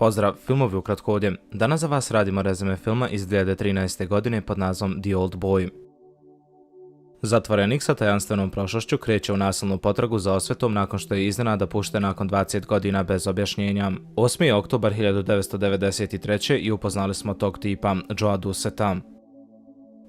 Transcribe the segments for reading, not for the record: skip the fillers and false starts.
Pozdrav, filmovi ukratko ovdje. Danas za vas radimo rezime filma iz 2013. godine pod nazvom The Old Boy. Zatvorenik sa tajanstvenom prošlošću kreće u nasilnu potragu za osvetom nakon što je iznenada pušten nakon 20 godina bez objašnjenja. 8. je oktobar 1993. i upoznali smo tog tipa, Joea Dusseta.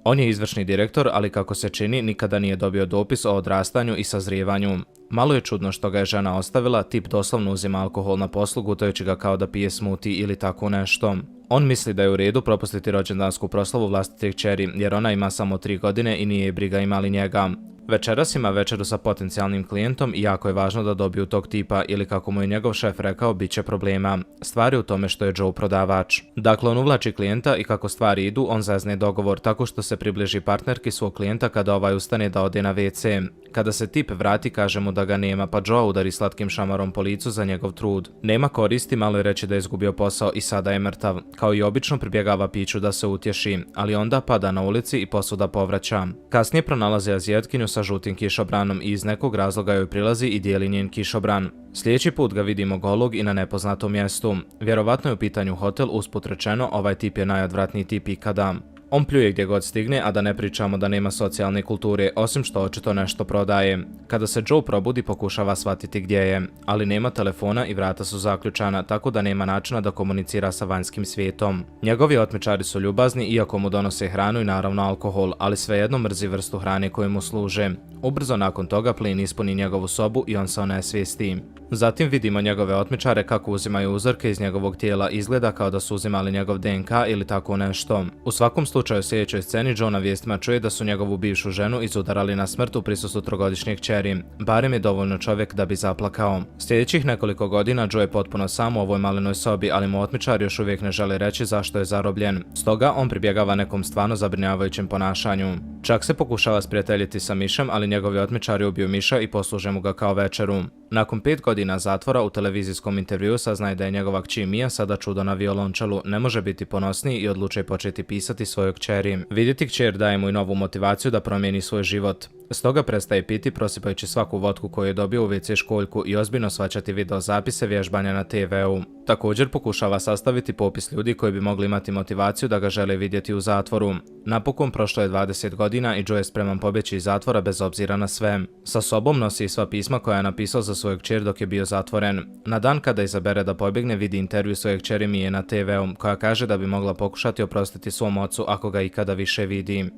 On je izvršni direktor, ali kako se čini, nikada nije dobio dopis o odrastanju i sazrijevanju. Malo je čudno što ga je žena ostavila, tip doslovno uzima alkohol na poslu gutajući ga kao da pije smoothie ili tako nešto. On misli da je u redu propustiti rođendansku proslavu vlastite kćeri, jer ona ima samo 3 godine i nije je briga ima li njega. Večeras ima večeru sa potencijalnim klijentom i jako je važno da dobiju tog tipa ili kako mu je njegov šef rekao, bit će problema. Stvar je u tome što je Joe prodavač. Dakle, on uvlači klijenta i kako stvari idu, on zazne dogovor tako što se približi partnerki svog klijenta kada ovaj ustane da ode na WC. Kada se tip vrati, kaže mu da ga nema, pa Joe udari slatkim šamarom po licu za njegov trud. Nema koristi, malo je reći da je izgubio posao i sada je mrtav. Kao i obično pribjegava piću da se utješi, ali onda pada na ulici i posvuda povraća. Kasnije pronalazi Azijetkinju sa žutim kišobranom i iz nekog razloga joj prilazi i dijeli njen kišobran. Sljedeći put ga vidimo golog i na nepoznatom mjestu. Vjerovatno je u pitanju hotel, usput rečeno, ovaj tip je najodvratniji tip ikada. On pljuje gdje god stigne, a da ne pričamo da nema socijalne kulture, osim što očito nešto prodaje. Kada se Joe probudi, pokušava shvatiti gdje je, ali nema telefona i vrata su zaključana, tako da nema načina da komunicira sa vanjskim svijetom. Njegovi otmičari su ljubazni, iako mu donose hranu i naravno alkohol, ali svejedno mrzi vrstu hrane koju mu služe. Ubrzo nakon toga plin ispuni njegovu sobu i on se onesvijesti. Zatim vidimo njegove otmičare kako uzimaju uzorke iz njegovog tijela, izgleda kao da su uzimali njegov DNK ili tako nešto. U svakom slučaju u sljedećoj sceni Joe na vijestima čuje da su njegovu bivšu ženu izudarali na smrt u prisustvu 3-godišnjeg kćeri. Barem je dovoljno čovjek da bi zaplakao. Sljedećih nekoliko godina Joe je potpuno sam u ovoj malenoj sobi, ali mu otmičari još uvijek ne žele reći zašto je zarobljen. Stoga on pribjegava nekom stvarno zabrinjavajućem ponašanju. Čak se pokušava sprijateljiti sa mišem, ali njegovi otmičari ubiju miša i posluže mu ga kao večeru. Nakon 5 godina zatvora u televizijskom intervjuu saznaje da je njegova kći Mia sada čudo na violončelu, ne može biti ponosniji i odlučuje početi pisati svojoj kćeri. Vidjeti kćer daje mu i novu motivaciju da promijeni svoj život. Stoga prestaje piti prosipajući svaku vodku koju je dobio u WC školjku i ozbiljno shvaćati videozapise vježbanja na TV-u. Također pokušava sastaviti popis ljudi koji bi mogli imati motivaciju da ga žele vidjeti u zatvoru. Napokon prošlo je 20 godina i Joe je spreman pobjeći iz zatvora bez obzira na sve. Sa sobom nosi sva pisma koja je napisao za svoju kćer dok je bio zatvoren. Na dan kada izabere da pobjegne, vidi intervju svoje kćeri Mije na TV-u koja kaže da bi mogla pokušati oprostiti svom ocu ako ga ikada više vidi.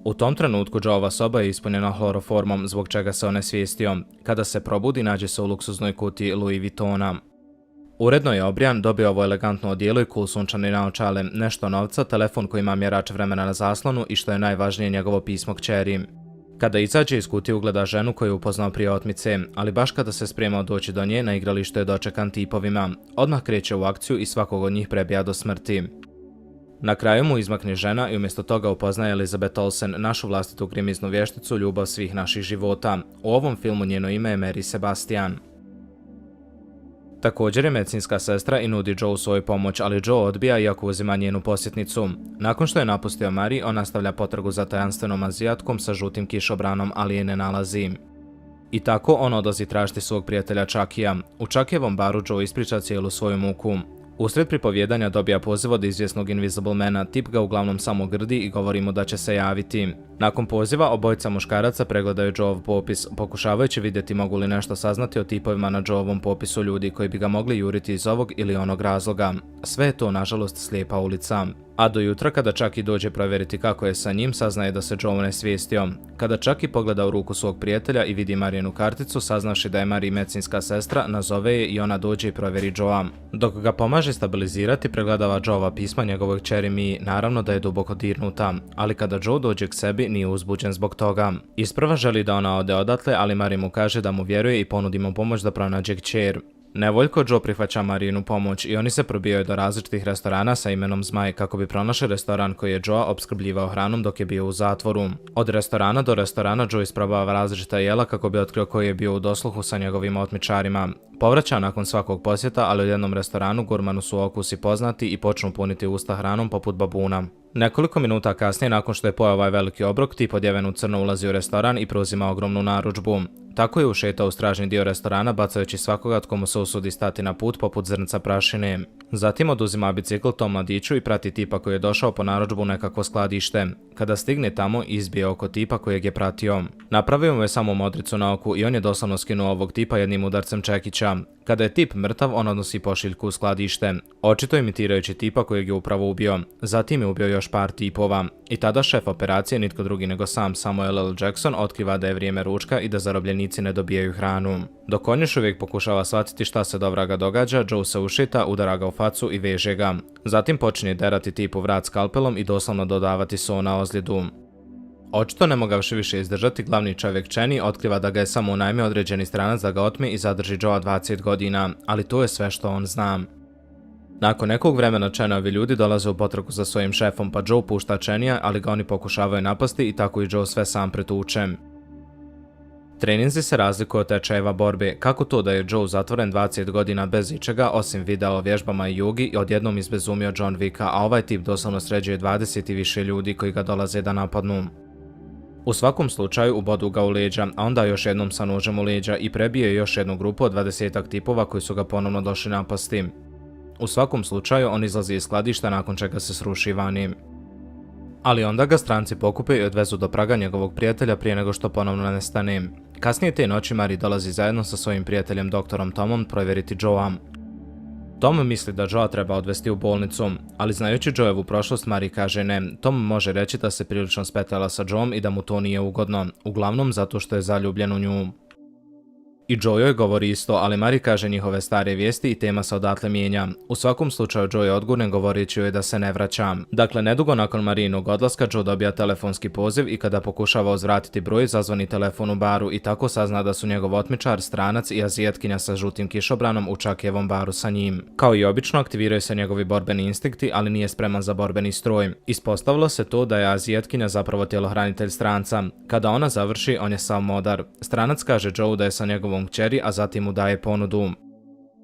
U tom trenutku Joeova soba je ispunjena hloroformom, zbog čega se onesvijestio. Kada se probudi, nađe se u luksuznoj kutiji Louis Vuittona. Uredno je obrijan, dobio ovo elegantno odijelo i cool sunčane naočale, nešto novca, telefon koji ima mjerač vremena na zaslonu i što je najvažnije njegovo pismo kćeri. Kada izađe iz kutije ugleda ženu koju je upoznao prije otmice, ali baš kada se spremao doći do nje, na igralištu je dočekan tipovima. Odmah kreće u akciju i svakog od njih prebija do smrti. Na kraju mu izmakne žena i umjesto toga upoznaje Elizabeth Olsen, našu vlastitu grimiznu vješticu, ljubav svih naših života. U ovom filmu njeno ime je Mary Sebastian. Također je medicinska sestra i nudi Joe svoju pomoć, ali Joe odbija iako uzima njenu posjetnicu. Nakon što je napustio Mary, on nastavlja potragu za tajanstvenom Azijatkom sa žutim kišobranom, ali je ne nalazi. I tako on odlazi tražiti svog prijatelja Chuckyja. U Chuckyjevom baru Joe ispriča cijelu svoju muku. Usred pripovjedanja dobija poziv od izvjesnog Invisible Mana, tip ga uglavnom samo grdi i govori mu da će se javiti. Nakon poziva obojica muškaraca pregledaju Joeov popis, pokušavajući vidjeti mogu li nešto saznati o tipovima na Joeovom popisu ljudi koji bi ga mogli juriti iz ovog ili onog razloga. Sve je to nažalost slijepa ulica. A do jutra kada Chucky dođe provjeriti kako je sa njim, saznaje da se Joe onesvijestio. Kada Chucky pogleda u ruku svog prijatelja i vidi Marijinu karticu, saznavši da je Mary medicinska sestra, nazove je i ona dođe i provjeri Joea. Dok ga pomaže stabilizirati, pregledava Joeova pisma njegovoj kćeri Miji, naravno da je duboko dirnuta, ali kada Joe dođe k sebi, nije uzbuđen zbog toga. Isprva želi da ona ode odatle, ali Mary mu kaže da mu vjeruje i ponudi mu pomoć da pronađe kćer. Nevoljko Joe prihvaća Marijinu pomoć i oni se probijaju do različitih restorana sa imenom Zmaj kako bi pronašli restoran koji je Joea opskrbljivao hranom dok je bio u zatvoru. Od restorana do restorana Joe isprobava različita jela kako bi otkrio koji je bio u dosluhu sa njegovim otmičarima. Povraća nakon svakog posjeta, ali u jednom restoranu gurmanu su okusi poznati i počnu puniti usta hranom poput babuna. Nekoliko minuta kasnije, nakon što je pojeo ovaj veliki obrok, tip odjeven u crno ulazi u restoran i preuzima ogromnu narudžbu. Tako je ušetao u stražni dio restorana, bacajući svakoga tko mu se usudi stati na put poput zrnca prašine. Zatim oduzima bicikl tom mladiću i prati tipa koji je došao po narudžbu u nekakvo skladište. Kada stigne tamo, izbije oko tipa kojeg je pratio. Napravio mu je samo modricu na oku i on je doslovno skinuo ovog tipa jednim udarcem čekića. Kada je tip mrtav, on odnosi pošiljku u skladište, očito imitirajući tipa kojeg je upravo ubio. Zatim je ubio još par tipova. I tada šef operacije, nitko drugi nego sam Samuel L. Jackson, otkriva da je vrijeme ručka i da zarobljenici ne dobijaju hranu. Dok on još uvijek pokušava shvatiti šta se do vraga događa, Joe se ušita, udara ga u facu i veže ga. Zatim počinje derati tipu vrat skalpelom i doslovno dodavati so na ozljedu. Očito ne mogavši više izdržati, glavni čovjek Cheney otkriva da ga je samo unajmio određeni stranac da ga otme i zadrži Joea 20 godina, ali to je sve što on zna. Nakon nekog vremena Cheneyovi ljudi dolaze u potragu za svojim šefom, pa Joe pušta Cheneya, ali ga oni pokušavaju napasti i tako i Joe sve sam pretuče. Treninzi se razlikuju od tečajeva borbe. Kako to da je Joe zatvoren 20 godina bez ičega, osim videa o vježbama i jugi, i odjednom izbezumio John Wicka, a ovaj tip doslovno sređuje 20 i više ljudi koji ga dolaze da napadnu. U svakom slučaju ubodu ga u leđa, a onda još jednom sa nožem u leđa i prebije još jednu grupu od 20 tipova koji su ga ponovno došli napasti. U svakom slučaju on izlazi iz skladišta nakon čega se sruši vani. Ali onda ga stranci pokupe i odvezu do praga njegovog prijatelja prije nego što ponovno nestane. Kasnije te noći Mari dolazi zajedno sa svojim prijateljem doktorom Tomom provjeriti Joea. Tom misli da Joea treba odvesti u bolnicu, ali znajući Joevu prošlost, Mari kaže ne. Tom može reći da se prilično spetala sa Joeom i da mu to nije ugodno, uglavnom zato što je zaljubljen u nju. I Joe joj govori isto, ali Mari kaže njihove stare vijesti i tema se odatle mijenja. U svakom slučaju Joe je odgurnen govoreći joj da se ne vraća. Dakle, nedugo nakon Marijinog odlaska Joe dobija telefonski poziv i kada pokušava uzvratiti broj, zazvoni telefon u baru i tako sazna da su njegov otmičar, stranac i azijatkinja sa žutim kišobranom u Chuckyjevom baru sa njim. Kao i obično, aktiviraju se njegovi borbeni instinkti, ali nije spreman za borbeni stroj. Ispostavilo se to da je azijatkinja zapravo tjelohranitelj stranca. Kada ona završi, on je sav modar. Stranac kaže Joe da je sa njegovom kćeri, a zatim mu daje ponudu.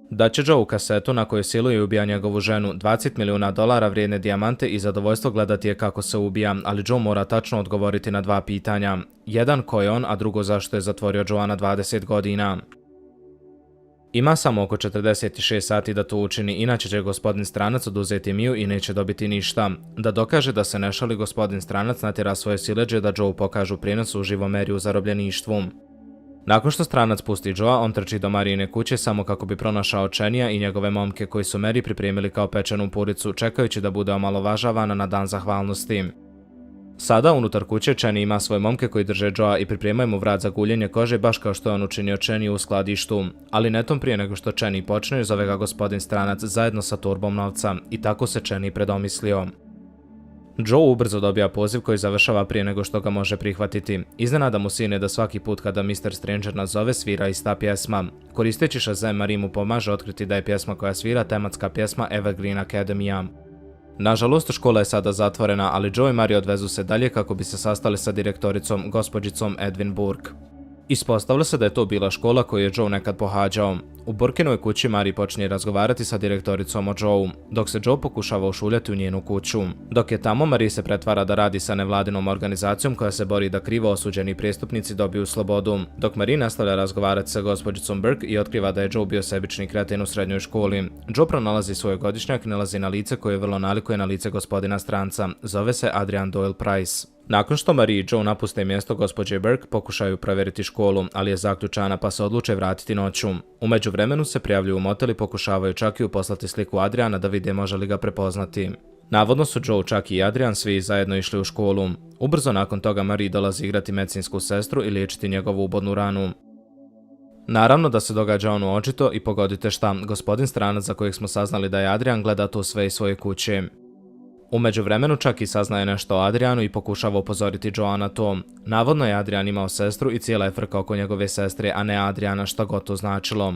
Daće Joe kasetu na kojoj siluje i ubija njegovu ženu, $20 milijuna vrijedne dijamante i zadovoljstvo gledati je kako se ubija, ali Joe mora tačno odgovoriti na dva pitanja. Jedan, ko je on, a drugo, zašto je zatvorio Joea na 20 godina. Ima samo oko 46 sati da to učini, inače će gospodin stranac oduzeti Miju i neće dobiti ništa. Da dokaže da se ne šali, gospodin stranac natjera svoje siledžije da Joe pokažu prijenos uživo Mary u zarobljeništvu. Nakon što stranac pusti Joea, on trči do Marijine kuće samo kako bi pronašao Cheneya i njegove momke koji su Mary pripremili kao pečenu puricu, čekajući da bude omalovažavana na dan zahvalnosti. Sada unutar kuće Cheney ima svoje momke koji drže Joea i pripremaju mu vrat za guljenje kože, baš kao što je on učinio Cheneyu u skladištu. Ali netom prije nego što Cheney počne, zove ga gospodin stranac zajedno sa torbom novca i tako se Cheney predomislio. Joe ubrzo dobija poziv koji završava prije nego što ga može prihvatiti. Iznenada mu sine da svaki put kada Mr. Stranger nazove, svira ista pjesma. Koristeći Shazam, Marie mu pomaže otkriti da je pjesma koja svira tematska pjesma Evergreen Academija. Nažalost, škola je sada zatvorena, ali Joe i Marie odvezu se dalje kako bi se sastali sa direktoricom, gospođicom Edwin Burke. Ispostavilo se da je to bila škola koju je Joe nekad pohađao. U Burkinoj kući Mari počinje razgovarati sa direktoricom o Joeu, dok se Joe pokušava ušuljati u njenu kuću. Dok je tamo, Mari se pretvara da radi sa nevladinom organizacijom koja se bori da krivo osuđeni prijestupnici dobiju slobodu, dok Mari nastavlja razgovarati sa gospođicom Burke i otkriva da je Joe bio sebični kreten u srednjoj školi. Joe pronalazi svoj godišnjak i nalazi na lice koje vrlo nalikuje na lice gospodina stranca. Zove se Adrian Doyle Price. Nakon što Marie i Joe napuste mjesto gospođe Burke, pokušaju provjeriti školu, ali je zaključana pa se odluče vratiti noću. U međuvremenu se prijavljuju u motel i pokušavaju Chuckyu poslati sliku Adriana da vide može li ga prepoznati. Navodno su Joe, Chucky i Adrian svi zajedno išli u školu. Ubrzo nakon toga Marie dolazi igrati medicinsku sestru i liječiti njegovu ubodnu ranu. Naravno da se događa ono očito i pogodite šta, gospodin stranac za kojeg smo saznali da je Adrian gleda to sve iz svoje kuće. U međuvremenu Chucky saznaje nešto o Adrianu i pokušava upozoriti Joea na to. Navodno je Adrian imao sestru i cijela je frka oko njegove sestre, a ne Adriana, šta god to značilo.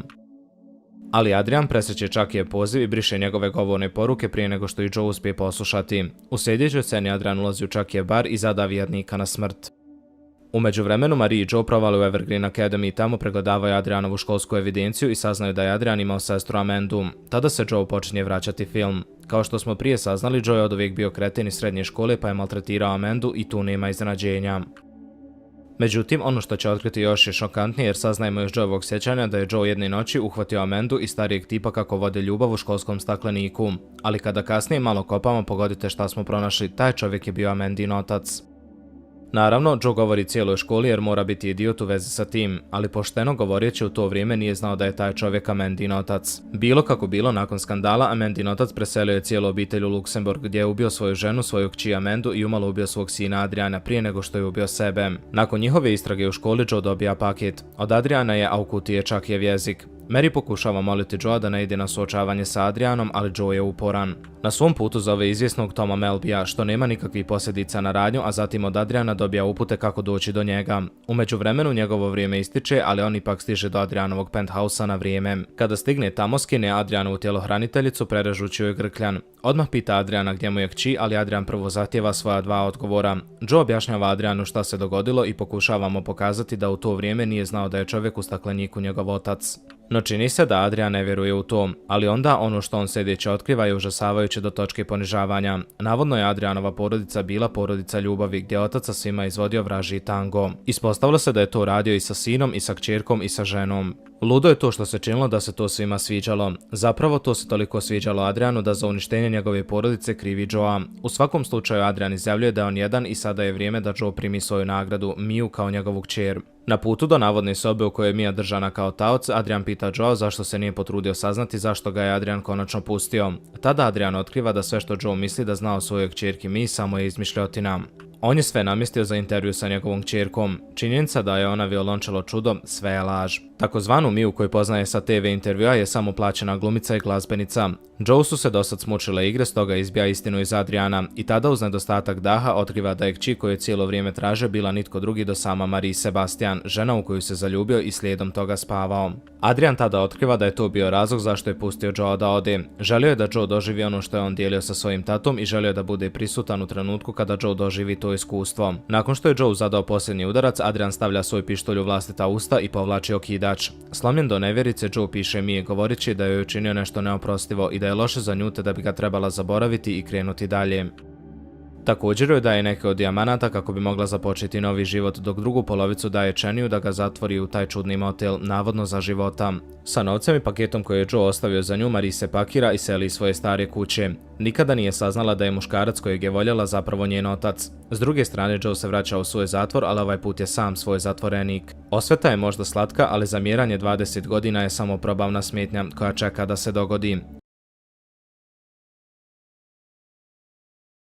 Ali Adrian presreće Chuckyjev poziv i briše njegove govorne poruke prije nego što i Joe uspije poslušati. U sljedećoj sceni Adrian ulazi u Chuckyjev bar i zada vjernika na smrt. U međuvremenu Marie i Joe provale u Evergreen Academy i tamo pregledavaju Adrianovu školsku evidenciju i saznaju da je Adrian imao sestru Amandu. Tada se Joe počinje vraćati film. Kao što smo prije saznali, Joe je oduvijek bio kreten iz srednje škole pa je maltretirao Amandu i tu nema iznenađenja. Međutim, ono što će otkriti još je šokantnije jer saznajemo iz Joeovog sjećanja da je Joe jedne noći uhvatio Amandu i starijeg tipa kako vode ljubav u školskom stakleniku. Ali kada kasnije malo kopamo, pogodite šta smo pronašli, taj čovjek je bio Amandin otac. Naravno, Joe govori cijeloj školi jer mora biti idiot u vezi sa tim, ali pošteno govoreći u to vrijeme nije znao da je taj čovjek Amandin otac. Bilo kako bilo, nakon skandala, Amandin otac preselio je cijelu obitelj u Luksemburg gdje je ubio svoju ženu, svoju kći Amandu i umalo ubio svog sina Adriana prije nego što je ubio sebe. Nakon njihove istrage u školi, Joe dobija paket. Od Adriana je, a u kutiji je Chuckyjev jezik. Mary pokušava moliti Joea da ne ide na suočavanje sa Adrianom, ali Joe je uporan. Na svom putu zove izvjesnog Toma Melbija, što nema nikakvih posljedica na radnju, a zatim od Adriana dobija upute kako doći do njega. U međuvremenu njegovo vrijeme ističe, ali on ipak stiže do Adrianovog penthausa na vrijeme. Kada stigne tamo, skine Adrianovu tjelohraniteljicu prerežući joj grkljan. Odmah pita Adriana gdje mu je kći, ali Adrian prvo zahtjeva svoja dva odgovora. Joe objašnjava Adrianu šta se dogodilo i pokušava mu pokazati da u to vrijeme nije znao da je čovjek u stakleniku njegov otac. No čini se da Adrian ne vjeruje u to, ali onda ono što on sljedeće otkriva je užasavajuće do točke ponižavanja. Navodno je Adrianova porodica bila porodica ljubavi gdje otac sa svima izvodio vražji tango. Ispostavilo se da je to radio i sa sinom i sa kćerkom i sa ženom. Ludo je to što se činilo da se to svima sviđalo. Zapravo to se toliko sviđalo Adrianu da za uništenje njegove porodice krivi Joea. U svakom slučaju Adrian izjavljuje da je on jedan i sada je vrijeme da Joe primi svoju nagradu, Miju kao njegovu kćer. Na putu do navodne sobe u kojoj je Mija držana kao taoc, Adrian pita Joea zašto se nije potrudio saznati zašto ga je Adrian konačno pustio. Tada Adrian otkriva da sve što Joe misli da zna o svojoj kćerki Miji samo je izmišljotina. On je sve namjestio za intervju sa njegovom kćerkom. Činjenica da je ona violončelo čudo, sve je laž. Takozvanu Miju koju poznaje sa TV intervjua je samo plaćena glumica i glazbenica. Joe su se dosad smučile igre, stoga izbija istinu iz Adriana i tada uz nedostatak daha otkriva da je kći koju je cijelo vrijeme traže bila nitko drugi do sama Marie Sebastian, žena u koju se zaljubio i slijedom toga spavao. Adrian tada otkriva da je to bio razlog zašto je pustio Joea da ode. Želio je da Joe doživi ono što je on dijelio sa svojim tatom i želio je da bude prisutan u trenutku kada Joe doživi to iskustvo. Nakon što je Joe zadao posljednji udarac, Adrian stavlja svoj pištolj u vlastita usta i povlači okidač. Slomljen do nevjerice, Joe piše Miji govoreći da joj je učinio nešto neoprostivo i da je loše za nju te da bi ga trebala zaboraviti i krenuti dalje. Također joj daje neke od dijamanata kako bi mogla započeti novi život, dok drugu polovicu daje Cheniju da ga zatvori u taj čudni motel, navodno za života. Sa novcem i paketom koje je Joe ostavio za nju, Marie se pakira i seli iz svoje stare kuće. Nikada nije saznala da je muškarac kojeg je voljela zapravo njen otac. S druge strane, Joe se vraća u svoj zatvor, ali ovaj put je sam svoj zatvorenik. Osveta je možda slatka, ali zamjeranje 20 godina je samo probavna smetnja koja čeka da se dogodi.